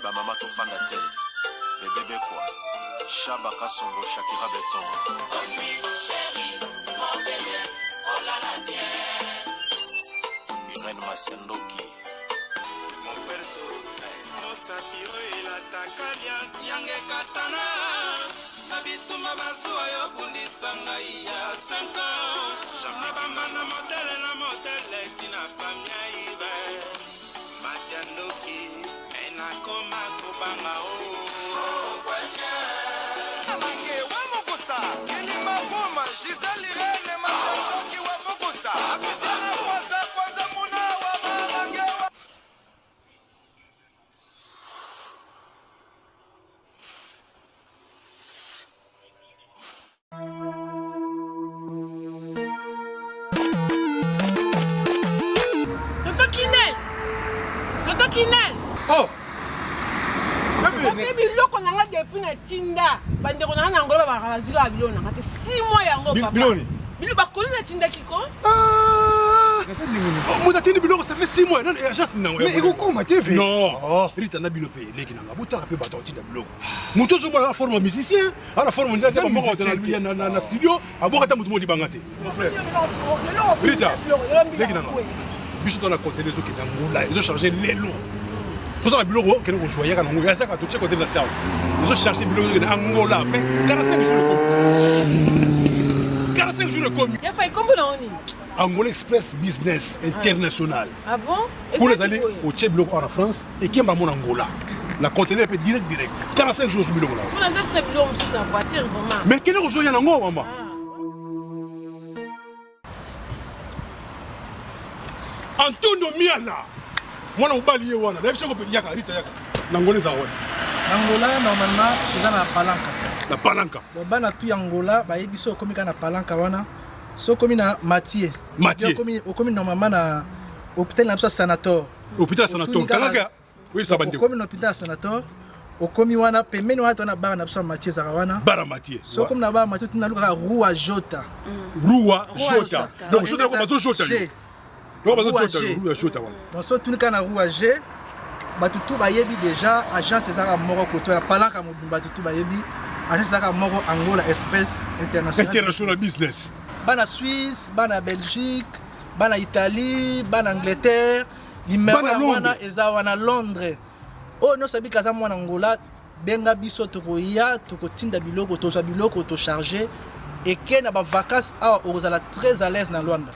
Ba mama tofanda te. Bebe Bekwa, Shaba Kasongo, Shakira Beton. Irène Masiandoki. Mosapi oyo elataka liasi yange ekatana na bitumba bazuwa yo bundisa ngai ya 5 ans na bamba na modele na modele tina famia ibe masi ya ndoki me nakoma kobanga o Amange wa mokusa kilima buma Gisèle Irene Masandoki wa mokusa Apisana kwanza kwanza muna wa mamange wa Tonton Kinel! Tonton Kinel! Oh! Kasi biloko na nga depuis na tinda bandeko na nga na Angola babaka bazwi kaka biloko na nga te 6 mois yango papa. Biloko nini? Biloko bakoli natindaki ko. Ah! Moto atindi biloko ça fait 6 mois nani agence nango. Mais ekokoma te ve. Non. Oh. Rita na bino pe leki na nga botala pe bato atinda biloko. Moto ozomona na forme musicien ana forme nde aza moko na na na studio aboka ata moto moko libanga te mon frère Rita leki nanga biso to na conteneur ezokende Angola ezo charger lelo tozala biloko okende kozwa yaka nango yazaka totie conteneur na sawa ezo charger biloko ezokende Angola fait 45 jours ekomi 45 jours ekomi ya fai kombo na oni Angola Express Business International. Ah bon? Kuna ezali otie biloko awa na France ekemba mona Angola. Na conteneur pe direct direct. 45 jours biloko na. Kuna eza suna biloko mosusu na voiture vraiment. Mais kende kozwa ya nango mama. Ah. Antonio Miala. Mwana mobali ye wana. Nayebi soko yaka Rita yaka. Na Angola eza wana. Na Angola normalement eza na Palanca. Na Palanca. Bana tu ya Angola bayebi so okomi kaka na Palanca wana. So okomi na Mathieu. Mathieu. Okomi okomi normalement na hôpital na biso ya Sanator. Hôpital Sanator. Kangaka. Oui, ça bandeko. Okomi na hôpital ya Sanator. Okomi wana pembeni wana tona bar na biso ya Mathieu ezalaka wana. Bar ya Mathieu. So okomi na bar Mathieu tuna lukaka Rua Jota. Rua Jota. Donc Jota ko bazo Jota. Donc bazo Jota, Rua Jota wana. Donc so tuni kaka na Rua G bato tu bayebi deja agence ezalaka moko koto ya palanka mobimba bato tu bayebi agence ezalaka moko Angola Express International International Business. Bana Suisse, bana Belgique, bana Italie, bana Angleterre, numero Bana ya Londres. wana eza wana Londres. Oyo nyonso abika aza mwana Angola, benga biso tokoya tokotinda biloko tozwa biloko tocharge eke na ba vacances awa okozala très à l'aise na Luanda.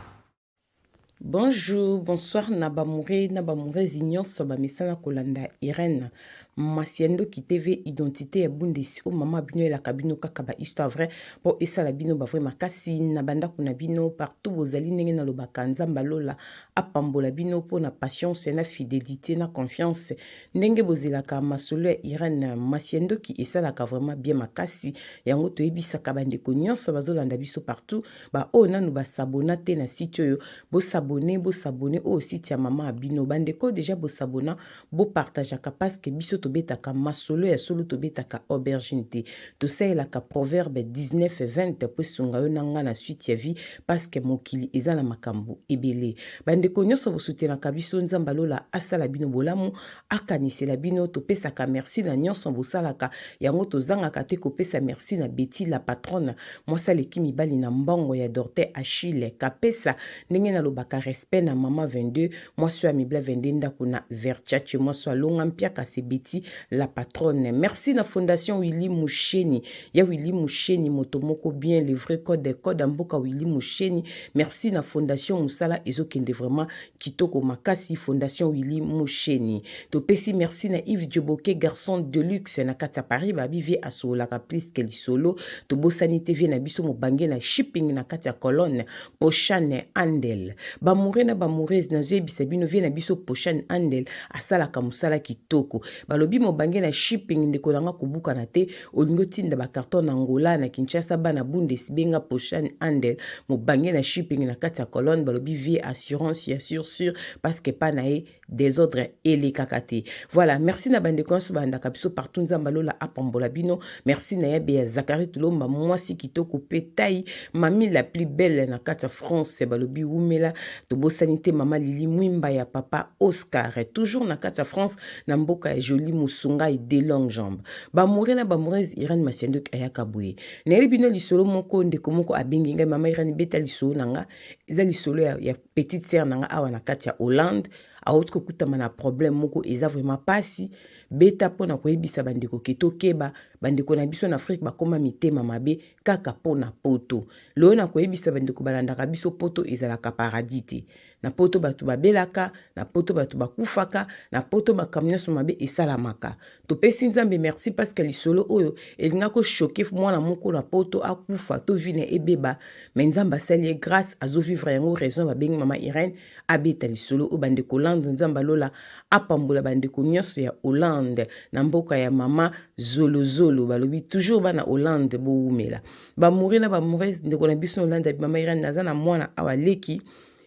Bonjour, bonsoir na bamoure na bamourezi nyonso bamesana kolanda Irène Masiandoki TV identité ya Bundesi o mama bino elaka bino kaka ba histoire vraie po esala bino ba vrai makasi na bandako na bino partout bozali ndenge nalobaka Nzambe alola apambola bino po na patience na fidelité na confiance ndenge bozelaka masolo ya Irène Masiandoki esalaka vraiment bien makasi yango toyebisaka bandeko nyonso bazolanda biso partout Ba oyo nanu ba s'abonna te na site oyo, bo s'abonner, bo s'abonner oyo site ya mama bino. Ba ndeko deja bo s'abonna, bo partageaka parce que biso tobetaka masolo ya solo tobetaka aubergine te. Tosalelaka proverbe 19 20 po esunga yo na nga na suite ya vie parce que mokili eza na makambo ebele. Ba ndeko nyonso bo soutenaka biso Nzambe lola asala bino bolamu, akanisela bino topesaka merci na nyonso bosalaka yango tozangaka te kopesa merci na Betty la patronne mwasi aleki mibali na mbongo ya Dorte Achille kapesa ndenge nalobaka respect na mama 22 mwasi oyo amibla 22 ndako na Verchache mwasi alonga mpiaka se Betty la patronne merci na fondation Willy Musheni ya Willy Musheni moto moko bien le vrai code code ya mboka Willy Musheni merci na fondation mosala ezokende vraiment kitoko makasi fondation Willy Musheni topesi merci na Yves Djoboke garçon de luxe na kati ya Paris babi vie asololaka plus que lisolo tobosani te vie na biso mobange na shipping na kati ya colonne Pochane Andel bamoure na bamourese nazoyebisa bino vie na biso Pochane Andel asalaka mosala kitoko balobi mobange na shipping ndeko na nga kobukana te olingi otinda bacarton na Angola na Kinshasa bana Bundes benga Pochane Andel mobange na shipping na kati ya colonne balobi vie assurance ya sur sur parce que pa na ye desordre elekaka te voilà merci na bandeko nyonso balandaka biso partout nzambe alola apambola bino merci na yabe ya Zakari Tulomba mwasi kitoko pe tai mami la plus belle na kati ya France balobi wumela. Tobosani te mama Lili Mwimba ya papa Oscar, toujours na kati ya France na mboka ya Jolie Musungai de longue jambe. Ba amoureux na ba amoureuse Irène Masiandoki ayaka boye. Nayeli bino lisolo moko ndeko moko abengi ngai mama Irène beta lisolo na nga eza lisolo ya, ya petite sœur na nga awa na kati ya Hollande awuti kokutama na problème moko eza vraiment pasi beta mpo na koyebisa bandeko ke tokeba bandeko na biso na Afrique bakoma mitema mabe kaka mpo na poto loyo na koyebisa bandeko balandaka biso poto ezalaka paradis te na poto bato babelaka na poto bato bakufaka na poto makambo nyonso mabe esalamaka topesi nzambe merci parce que lisolo oyo elinga kochoke mwana moko na poto akufa to vie na ebeba me nzambe asali ye grâce azovivre yango raison babengi mama irene abeta lisolo oyo bandeko hollande nzambe alola apambola bandeko nyonso ya hollande na mboka ya mama zolozolo balobi toujours bana hollande bowumela bamoure na bamourese ndeko na biso na hollande mama irene naza na mwana awa leki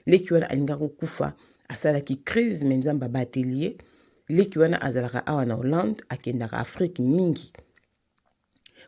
leki wana alingaki kokufa asalaki crise me nzambe abateli ye leki wana azalaka awa na hollande akendaka afrike mingi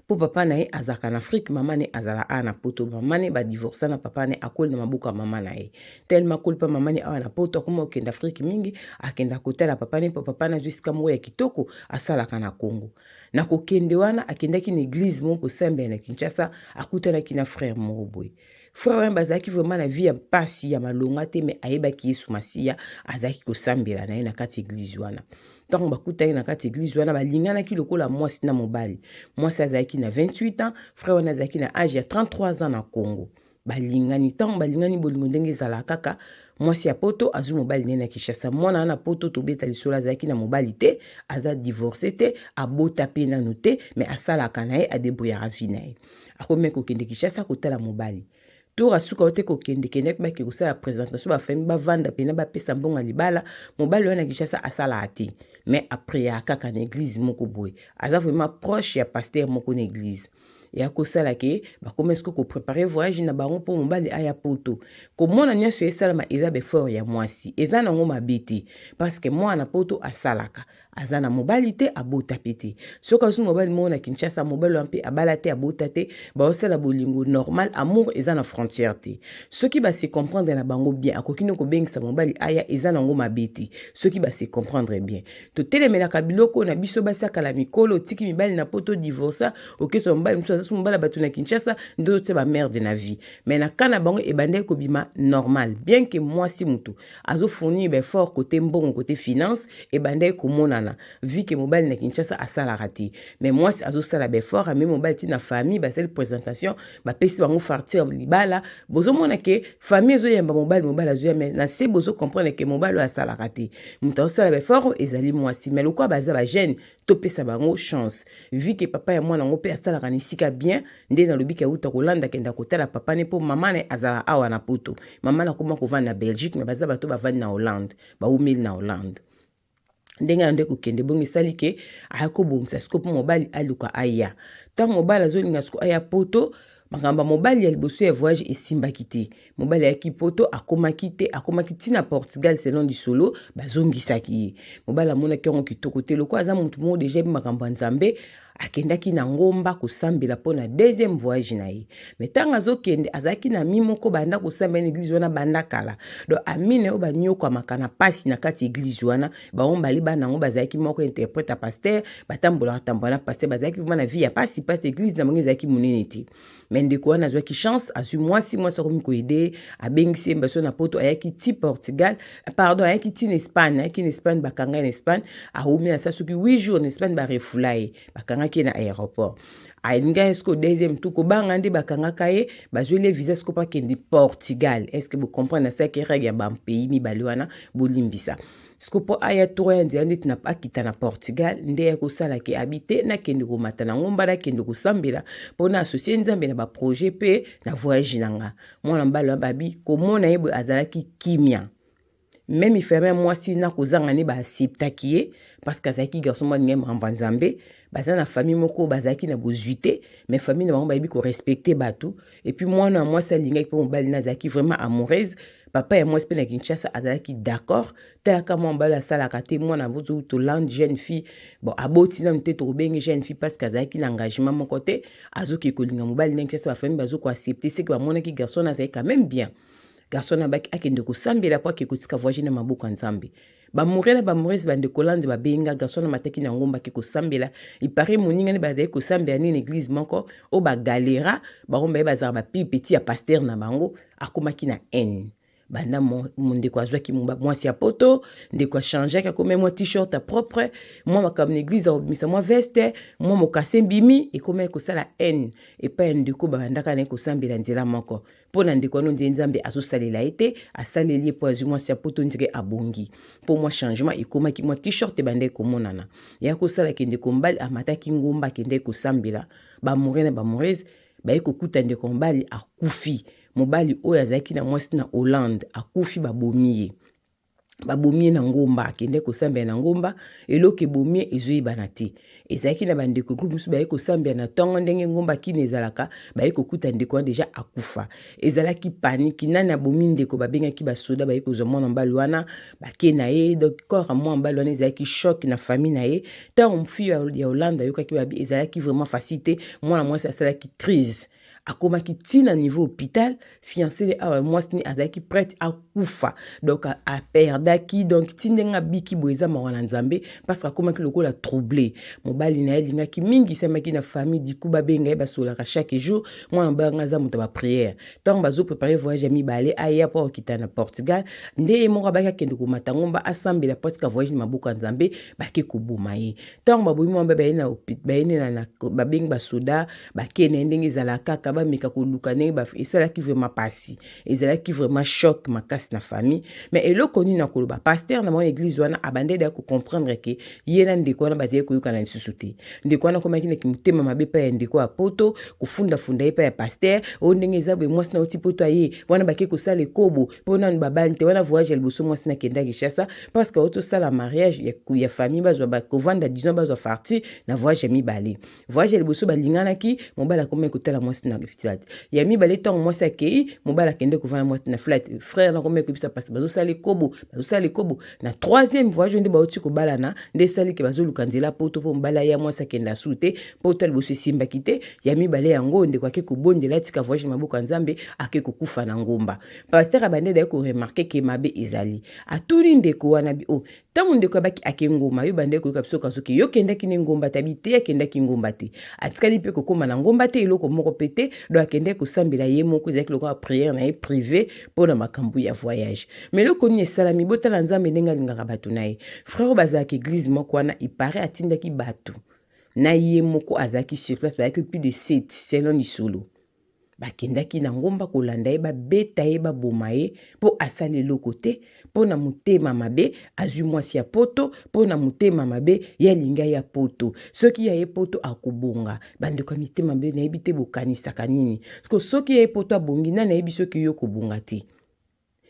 mpo papa na ye azalaka na afrike mama ne azala awa na poto mama ne badivorsa na papa ne akoli na maboko ya mama na ye telema akoli mpa mama ne awa na poto akoma kokende afrike mingi akenda kotala papa ne mpo papa na azwi esika moko ya kitoko asalaka na congo na kokende wana akendaki na eglize moko kosambela na kinshasa akutanaki na frere moko boye frère wana bazalaki vraiment na vie ya mpasi ya malonga te me ayebaki yesu masiya azalaki kosambela na ye na kati eglize wana ntango bakutaki na kati eglize wana balinganaki lokola mwasi na mobali mwasi azalaki na 28 ans frère wana azalaki na age ya 33 ans na congo balingani ntango balingani bolingo ndenge ezalaka kaka mwasi ya poto azwi mobali naye na kinshasa mwana wana poto tobeta lisolo azalaki na mobali te aza divorce te abota mpe nanu te me asalaka na ye adebrouillaka vie na ye akomi kokende kinshasa kotala mobali tour asuka ote kokende kendaki bake kosala présentation bafami bavanda mpena bapesa mbongo ya libala mobali wana kinshasa asalaka te mais apriaka kaka na église moko boye aza vraiment proche ya pasteur moko na église ya kosala ke bakoma esiko koprepare voyage na bango mpo mobali aya poto komona nyonso esalama eza befort ya mwasi eza nango mabe te parceke mwana poto asalaka aza na mobali te abota mpe te soki azwi mobali moko na kinshasa mobali wana mpe abala te abota te baosala bolingo normal amour eza na frontière te soki base comprendre na bango bien akoki nde kobengisa mobali aya eza nango mabe te soki base comprendre bien totelemelaka biloko na biso basi akala mikolo otiki mibali na poto divorsa okeswa mobali mosusu aza so mobali ya bato na kinshasa nde ozotia bamerde na vie mais na ka na bango ebandaki kobima normal bien ke mwasi motu azo fournir ba effort côté mbongo côté finance ebandaki komonana vu que mobali na Kinshasa asalaka te mais mwasi azosala ba effort amemi mobali ti na famille basali présentation bapesi bango fartir libala bozomona ke famille ezoyamba mobali mobali azoya mais na se bozo comprendre ke mobali oyo asalaka te moto azosala ba effort ezali mwasi mais lokola baza ba jeune topesa bango chance vu que papa ya mwana yango mpe asalaka na esika bien nde nalobi ke auta kolanda kenda kotala papa ne mpo mama ne azala awa na poto mama nakoma kovanda na belgique me baza bato bavandi na hollande baumeli na hollande ndenge ya nde kokende bongo esali ke aya kobongisa siko mpo mobali aluka aya ntango mobali azolinga siko aya poto makambo ya mobali ya liboso ya voyage esimbaki te mobali ayaki poto akomaki te akomaki ti na portugal selon lisolo bazongisaki ye mobali amonaki yango kitoko te lokola aza motu moko deja yebi makambo ya nzambe akendaki na ngomba kosambela mpo na deuxième voyage na ye me ntango azokende azalaki na ami moko banda kosambela na eglize wana banda kala donc ami na ye oyo banyokwamaka na mpasi na kati ya eglize wana bango mbale bana yango bazalaki moko interprète ya pasteur batambolaka tambola na pasteur bazalaki vraimen na vie ya mpasi mpasi eglize na bango ezalaki monene te me ndeko wana azwaki chance azwi mwasi mwasi akomi koyede abengisi ye mbaso na poto ayaki ti portugal pardon ayaki ti na espagne ayaki na espagne bakanga ye na espagne awumi na sa soki 8 jours na espagne barefula ye bakangaki ye na aéroport alingaki siko deuxième tour kobanga nde bakangaka ye bazweli ye visa siko mpo akende portugal est ce que bocomprendre nasalaki règle ya bapays mibale wana bolimbisa siko mpo aya tour ya nzela ndeti na akita na portugal nde ya kosala ke abi te nakende komata na ngomba nakende kosambela mpo na asocie nzambe na baprojet mpe na voyage na nga mwana mobali wana babi komona ye boye azalaki kimia meme ifame ya mwasi na kozanga nde baaseptaki ye parce que azalaki garçon moko alingai makambo ya nzambe baza na famille moko bazalaki na bozwi te mais famille na bango bayebi korespecte bato epuis mwana ya mwasi alingaki mpo mobali na azalaki vraiment amoureuse papa ya mwasi mpe na kinshasa azalaki d'accord talaka mwa mobali asalaka te mwana tolande jeune fille bon aboti nanu te tokobenge jeune fille parce que azalaki na engagement moko te azoki kolinga mobali na kinshasa bafamille bazokoaccepte seke bamonaki garçon na azalaki quand même bien. Garçon na baki akende kosambela mpo ake kotika voyage na maboko ya Nzambe. Bamoure na bamourese bandeko lande babenga garçon na mataki na ngomba ake kosambela. Il paraît moninga ne bazali kosambela nini église moko oyo bagalera bango baye bazalaka ba petit ya pasteur na bango akomaki na haine. Banda ndeko azwaki mwasi ya poto, ndeko achangeaki akomi mwa t-shirt ya propre, mwa makambo na eglise akobimisa mwa veste, mwa mokase mbimi, ekomaki kosala haine epai ya ndeko babandaka na ye kosambela nzela moko. Mpo na ndeko wana ondire Nzambe azosalela ye te, asaleli ye mpo azwi mwasi ya poto ondire abongi. Mpo mwa changement ekomaki, mwa t-shirt ebandaki komonana. Ya kosala ke ndeko mobali amataki ngomba akendaki kosambela, bamoure na bamourese baye kokuta ndeko mobali akufi. Mobali oyo azalaki na mwasi na Hollande akufi, babomi ye. Babomi ye na ngomba, akendaki kosambela na ngomba, eloko ebomi ye ezoyebana te. Ezalaki na bandeko groupe mosusu baye kosambela na ntongo ndenge ngomba kini ezalaka, baye kokuta ndeko wana deja akufa. Ezalaki paniki, nani abomi ndeko? Babengaki basoda baye kozwa mwana mobali wana, bake na ye. Donc corps ya mwana mobali wana ezalaki choc na famille na ye. Ntango fille ya Hollande ayokaki babi, ezalaki vraiment facile te, mwana mwasi asalaki crise. Akomaki ti na niveau hôpital, fiancé ne awa mwasi ne azalaki prête akufa, donc aperdaki, donc ti ndenge abiki boye eza mawa na Nzambe, parce que akomaki lokola troublé. Mobali na ye alingaki mingi, esamaki na famille, du coup babenga ye, basolaka chaque jour. Mwana mobali anga aza moto ya baprière. Ntango bazo préparer voyage ya mibale aya mpo akokita na Portugal, nde ye moko abaki akende komata ngomba asambela mpo atika voyage na maboko ya Nzambe, bake koboma ye. Ntango babomi mwana mobali, baye na na babengi basoda, bakei na ye ndenge ezalaka kaka, bameka koluka ndenge esalaki vraiment pasi, ezalaki vraiment choc makasi na famille. Mais eloko nini na koloba, pasteur na bango église wana abandeli ya kocomprendre ke ye na ndeko wana bazali koyokana lisusu te. Ndeko wana akomaki na kimotema mabe epai ya ndeko ya poto, kofundafunda ye epai ya pasteur, oyo ndenge eza boye, mwasi na oti poto aye wana, bake kosala ekobo mpo nanu babali te. Wana voyage ya liboso mwasi nakenda Kinshasa parce que bauti osala mariage ya famille, bazwa kovanda disons bazwa farti na voyage ya mibale. Voyage ya liboso balinganaki, mobali akomaki kotala mwasi na flat. Ya mibale ntango mwasi akei, mobali akende kovanda mwasi na flat, frère nakomaki koyebisa pasi bazosala ekobo, bazosala ekobo. Na troisième voyage nde bauti kobalana, nde esali ke bazoluka nzela poto mpo mobali aya, mwasi akende asu te, poto ya liboso esimbaki te. Ya mibale yango ndeko ake kobondela atika voyage na maboko ya Nzambe, ake kokufa na ngomba. Pasteur abandi daye koremarke ke mabe ezali, atuni ndeko wana bi o ntango ndeko abaki ake ngomba, yo bandaki koyoka biso kasoki yo kendaki ne ngomba te, abi te akendaki ngomba te, atikali mpe kokóma na ngomba te, eloko moko mpe te. Donc akendaki kosambela ye moko, ezalaki lokola prière na ye privé mpo na makambo ya voyage. Mais eloko nini esalami? Botala Nzambe ndenge alingaka bato na ye. Frère oyo bazalaka église moko wana, ipare atindaki bato na ye moko azalaki sur place, bazalaki plus de 7 selon lisolo. Bakendaki na ngomba kolanda ye, babeta ye, baboma ye mpo asala eloko te, mpo na motema mabe azwi mwasi ya poto, mpo na motema mabe ye alingi aya poto, soki ya ye poto akobonga. Bandeko ya mitema mabe, nayebi te bokanisaka nini. Siko soki ya ye poto abongi, nani ayebi soki yo kobonga te?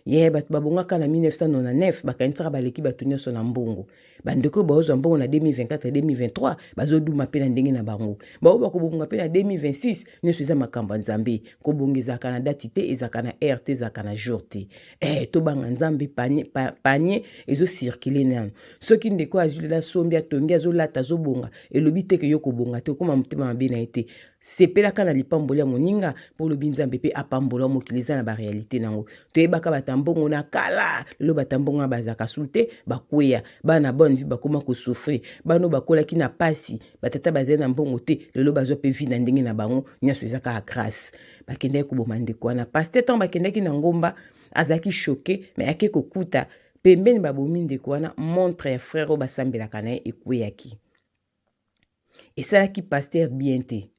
Ye bato babongaka na 1999, bakanisaka baleki bato nyonso na mbongo. Bandeko oyo baozwa mbongo na 2024 2023 bazoduma mpe na ndenge na bango, baoyo bakobonga mpe na 2026. Nyonso eza makambo ya Nzambe. Kobonga ezalaka na dati te, ezalaka na heure te, ezalaka na jour te. Tobanga Nzambe. Panier ezocircule nano. Soki ndeko azwi lela, asombi, atongi, azolata, azobonga, elobi te ke yo kobonga te, okóma motema mabe na ye te. Sepelaka na lipamboli ya moninga mpo olobi Nzambe mpe apambola. Mokili eza na baréalité nango. Toyebaka bato ya mbongo na kala, lelo bato ya mbongo wana bazalaka su te, bakweya. Bana bonne vie bakóma kosouffrir, bana oyo bakolaki na pasi, batata bazali na mbongo te, lelo bazwa mpe vie na ndenge na bango. Nyonso eza kaka grâce. Bakendaki koboma ndeko wana. Pasteur ntango bakendaki na ngomba azalaki choqué, mais ake kokuta pembeni babomi ndeko wana, montre ya frère oyo basambelaka na ye ekweyaki. Esalaki pasteur bien te,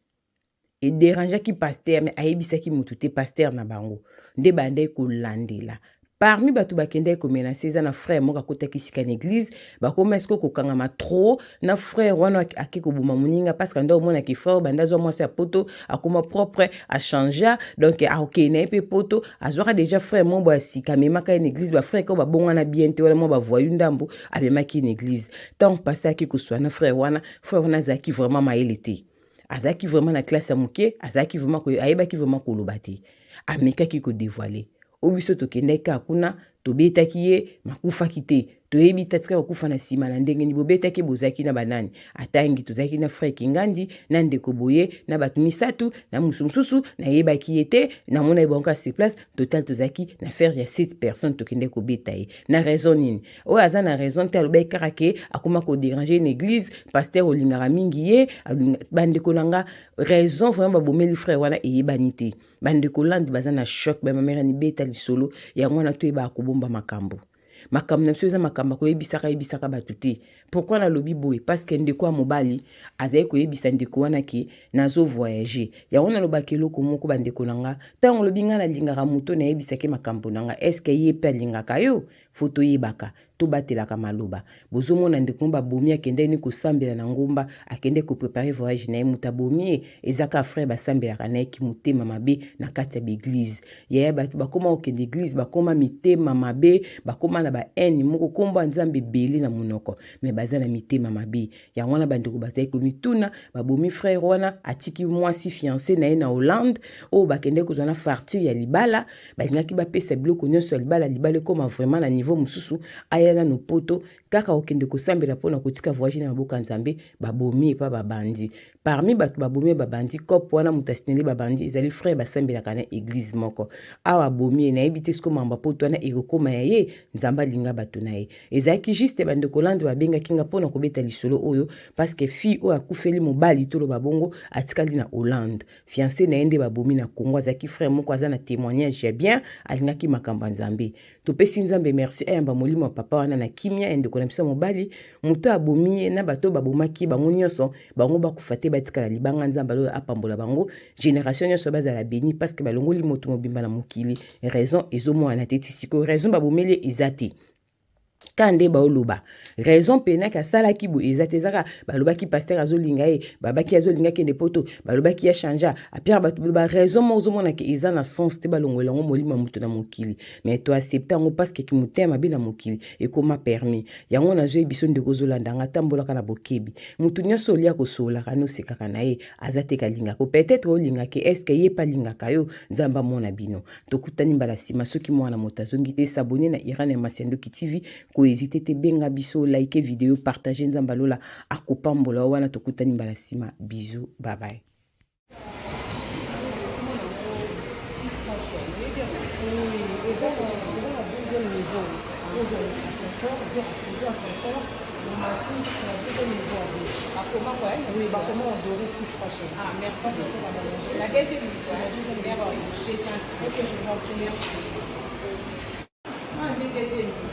ederangeaki pasteur, mais ayebisaki motu te. Pasteur na bango nde bandaki kolandela. Parmi bato bakendaki komenacer, eza na frère moko akotaki sika na église. Bakoma sikoyo kokangama trop na frère wana ake koboma moninga, parce que nde omonaki frère banda azwa mwasi ya poto, akoma propre, achangea, donc akokende na ye mpe poto. Azwaka déjà frère moko boye ya sika, amemaka ye na église. Bafrère ko babongwana bien te wana, mwa bavoyu ndambo amemaki na église. Ntango pasteur ake koswa na frère wana, frère wana azalaki vraiment mayele te, azalaki vraiment na classe ya moke, azalaki vraiment, ayebaki vraiment koloba te. Amekaki kodévoiler oyo biso tokendaki kaka kuna, tobetaki ye, makufaki te. Toyebi te atikaki kokufa na nsima na ndenge nini. Bobetaki bozalaki na banani? Atangi tozalaki na frère Kingandi na ndeko boye na bato misatu na mosu mosusu nayebaki ye te, namonaki bango kaka sur place. Total tozalaki na faire ya 7 personnes, tokendaki kobeta ye na raison nini? Oyo aza na raison te, alobaki kaka ke akoma kodéranger na église, pasteur olingaka mingi ye. Bandeko na nga, raison vraiment babomeli frère wana eyebani te. Bandeko lande baza na choc, bamamere nibeta lisolo yango wana toyebaka kobomba makambo. Makambo na biso eza makambo ya koyebisaka yebisaka bato te. Pourquoi nalobi boye? Parce que ndeko ya mobali azali koyebisa ndeko wana ke nazo voyager. Yango nalobaka eloko moko bandeko na nga, ntango olobi nga nalingaka moto nayebisaki makambo na nga, est-ce que ye mpe alingaka yo? Fo toyebaka, tobatelaka maloba. Bozomona ndeko ngo babomi, akendaki ni kosambela na ngomba, akendaki koprepare voyage na ye, moto abomi ye eza kaka frère basambelaka na ye, ki motema mabe na kati ya baeglise. Yaya, bato bakoma kokende eglise bakoma mitema mabe, bakoma na ba haine moko, kombo ya Nzambe ebele na monoko, mais baza na mitema mabe. Yango wana bandeko bazali komituna, babomi frère wana, atiki mwasi fiancé na ye na Hollande, oyo bakendeki kozwa na fartire ya libala, balingaki bapesa biloko nyonso ya libala, libala ekoma vraiment na niveau mosusu, aya nano poto, kaka kokende kosambela mpona kotika voyage na maboko ya Nzambe, babomi epa babandi. Parmi bato babomi babandi cop wana, moto asineli babandi ezali frère basambelaka na église moko. Awa abomi ye, nayebi te siko mamba poto wana ekokoma ya ye. Nzambe alinga bato na ye. Ezalaki juste bandeko lande babengaki nga mpona kobeta lisolo oyo, parce que fille oyo akufeli mobali, toloba bongo, atikali na Hollande, fiancé na ye nde babomi na Congo. Azalaki frère moko aza na témoignage ya bien, alingaki makambo ya Nzambe. Topesi Nzambe merci, ayamba molimo ya papa wana na kimia, ya ndeko na biso ya mobali. Moto abomi ye na bato babomaki bango nyonso, bango bakufa te, batikala libanga. Nzambe alola apambola bango, génération nyonso bazala béni, parce que balongoli moto mobimba na mokili. Raison ezomwana te ti sikoyo, raison babomeli ye eza te, ka nde baoloba raison mpenaki asalaki boye eza te. Ezaka balobaki pasteur azolinga ye, babaki azolinga kende poto, balobaki ya changea apiaka bato ba raison moko ozomonaka eza na sens te, balongola yango molimo ya moto na mokili. Mais to accepte yango parce que kimotema mabe na mokili ekoma permis. Yango nazoyebi biso, ndeko ozolanda nga, tambolaka na bokebi. Moto nyonso olia kosololaka nosekaka na ye aza te kalingaka, peut-être olingaki, est-ce ye mpe alingaka yo? Nzambe amona bino. Tokutani mbala nsima soki mwana moto azongi te. S'abonner na Iran ya Masiandoki TV, kohésite te, benga biso, like video, partage. Nzambe alola akopambola wana. Tokutani mbala nsima, bisous, bye bye. Oui, bakoma en doré Fils Fashion. Ah, merci. La deuxième niveau. La deuxième niveau. C'est gentil. Ok, je vous en prie, merci. Ah, deuxième niveau.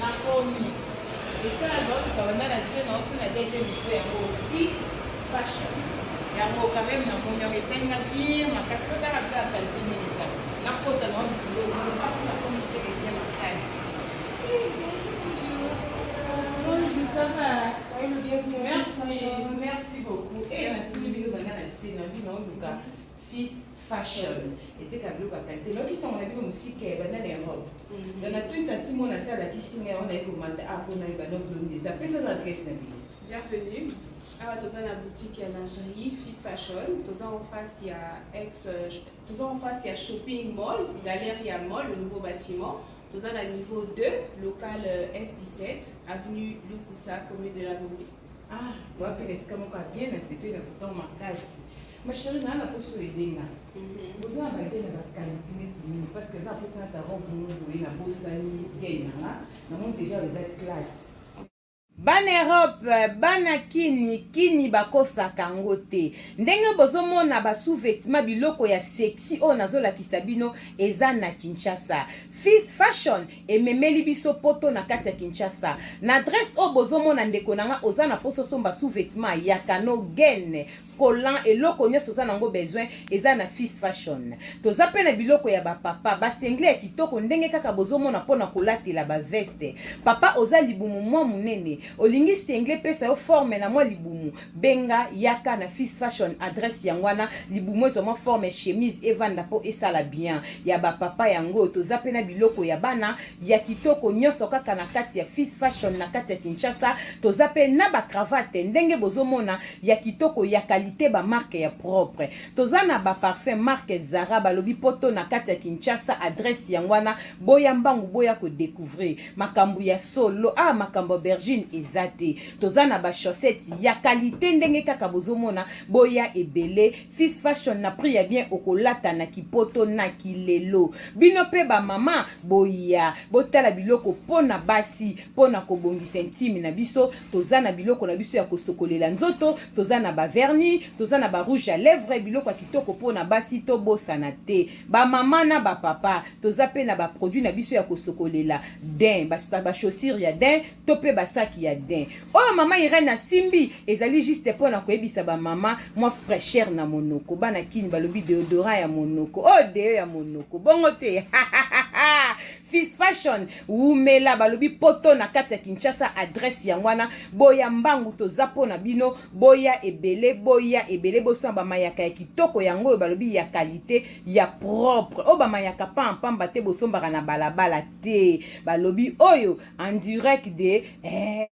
Nakomi esala naoluka banda na se naotuna deuxième niveau yango Fils Fashion yango quand même namoni yango esalinga bien makasi. Kotala mpe ya qualité nini eza nakota na biloko mpasi nakomi seke bien makasi. Bonjour, ça va? Soyez le bienvenu. Merci, merci beaucoup. Et natuni bino banda na se na bino naoluka Fils Fashion eteka biloko ya qualité. Nayoki sango na bino mosika ya banda na Europe. Donc natuni tanti mona se alakisi ngai yango, naye komata a mpona yeba nobloni eza. Pesa na adresse na bino. Bienvenue. Awa toza na boutique ya lingerie Fils Fashion. Toza en face ya ex toza en face ya shopping mall, Galeria Mall, le nouveau bâtiment. Toza na niveau 2, local S17, avenue Lukusa, commune de la Gombe. Ah, wapi na esika moko ya bien, nasepeli na kotango makasi. Ma chérie, naa na poso edenga boza na bagaine na baqualité neti nini? Parce que eza na posa nata robe moko boye, nabosani gaine nanga, namoni déjà eza classe. Bana Europe, bana kini kini, bakosaka yango te. Ndenge bozomona basous-vêtement, biloko ya sexy oyo nazolakisa bino eza na Kinshasa. Fils Fashion ememeli biso poto na kati ya Kinshasa na adresse oyo bozomona. Ndeko na nga, oza na mposa osomba sous-vêtement ya kano gaine. Collant, eloko nyonso oza nango besoin eza na Fils Fashion. Toza pe na biloko ya ba papa, ba singlet ya kitoko ndenge kaka bozomona pona kolatela ba veste. Papa oza libumu mwa munene, olingi singlet epesa yo forme na mwa libumu, benga yaka na Fils Fashion adresse yango wana, libumu ezwa mwa forme chemise evanda po esala bien. Ya ba papa yango oyo, toza pe na biloko ya bana ya kitoko nyonso kaka na kati ya Fils Fashion na kati ya Kinshasa. Toza pe na ba cravate ndenge bozomona ya kitoko ya qualite ba marque ya propre. Toza na ba parfum marque Zara balobi poto na kati ya Kinshasa adresse yango wana boya mbangu boya ko decouvrir makambu ya solo ah makambu aubergine eza te. Toza na ba chaussettes ya qualite ndenge kaka bozomona boya ebele Fils Fashion na prix ya bien okolata na kipoto na kilelo. Bino pe ba mama boya botala biloko pona basi pona kobongisa intime na biso. Toza na biloko na biso ya kosokolela nzoto, toza na ba vernis, toza na ba rouge à lèvres, biloko ya kitoko pona basi tobosana te. Ba mama na ba papa toza pe na ba produits na biso ya kosokolela dain, ba chaussures ya dain to pe ba saki ya dain. Oyo mama Irène asimbi ezali juste pona koyebisa ba mama mwa fraicheur na monoko. Bana Kin balobi deodorant ya monoko. Oyo deo ya monoko. Bongo te. Fils Fashion wumela balobi poto na kati ya Kinshasa adresse yango wana boya mbangu toza pona bino boya ebele boya ebele bosomba ba mayaka ya kitoko yango oyo balobi ya qualite ya propre oyo ba mayaka pamba pamba te bosombaka na balabala te balobi oyo en direct de eh.